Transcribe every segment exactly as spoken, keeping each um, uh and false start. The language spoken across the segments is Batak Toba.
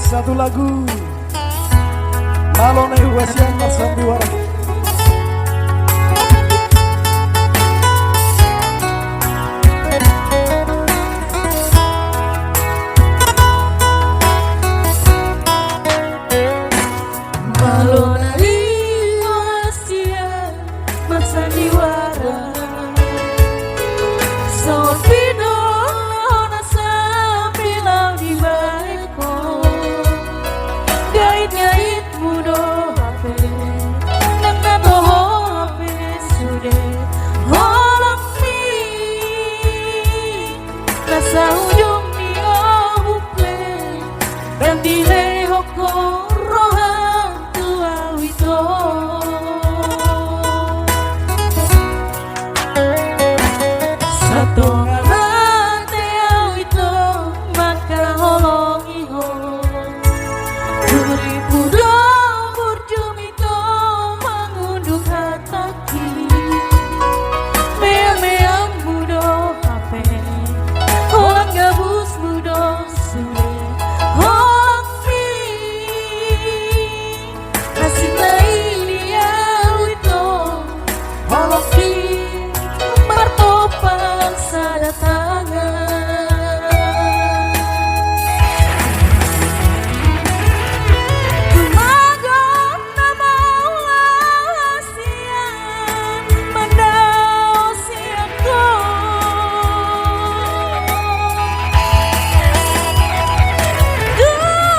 Satu lagu. Malo na i huasian marsandiwara. Malo na i huasian marsandiwara. Songon pidong na hona sampe laho dibaen ho. Gaitgaitmu do hape, nang na toho hape sude holongmi. Na saujung ni ohumpe, ndang dilehon ho roham tu ahu ito. Satonga mate ahu ito mangkaholongi ho. Huripu do burju ito mangunduk hatangki. Meameammu do hape, holan gabusmu do sude holongmi. Asi na i di ahu ito, holongki martompa sada tangan. Mago na mauliate sian mandao sian ho.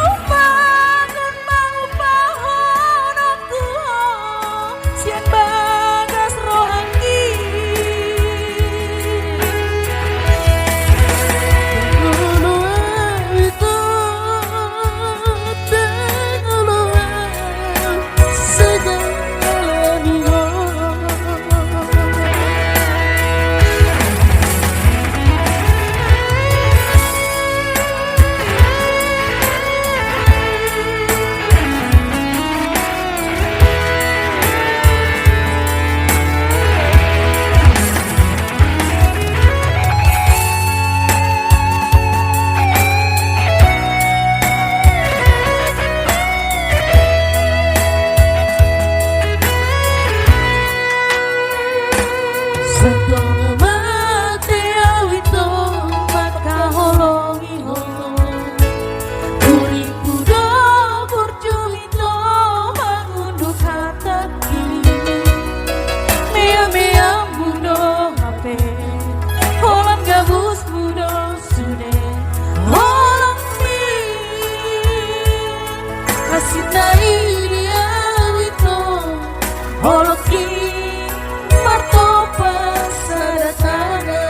Dumbangun mangupahon ho sian bagas rohangki. Olo ahu ito, ndang olo ahu sega ala ni ho. Satonga mate ahu ito mangkaholongi ho. Huripu do burju ito mangunduk hatangki. Meameammu do hape, holan gabusmu do sude holongmi. Asi na i di ahu ito, holongki martompa sada tangan.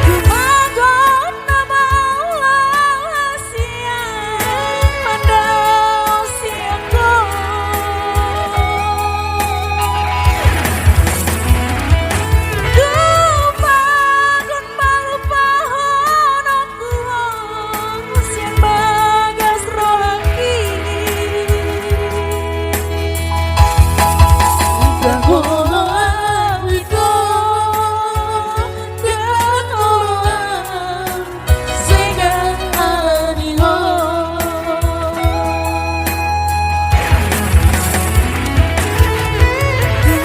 Dumbangun na mauliate sian mandao sian ho. Dumbangun mangupahon ho sian bagas rohangki. Ndang olo ahu ito, ndang olo ahu sega ala ni ho.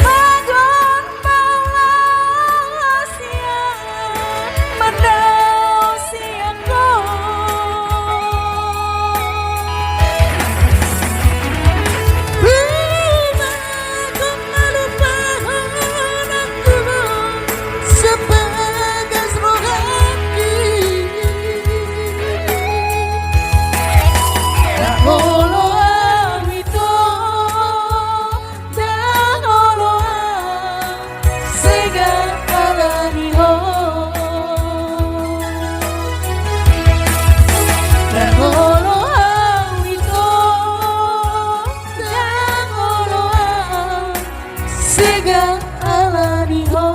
Mago na mauliate sian mandao sian ho. Dumbangun mangupahon ho sian bagas rohangki. Ndang olo ahu ito, ndang olo ahu sega ala ni ho. Ndang olo ahu ito, ndang olo ahu sega ala ni ho.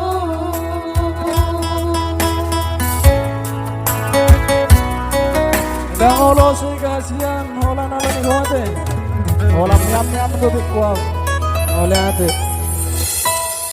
Ndang olo sega sian holan ala ni ho ate. Holan meameam do tingki au. Mauliate.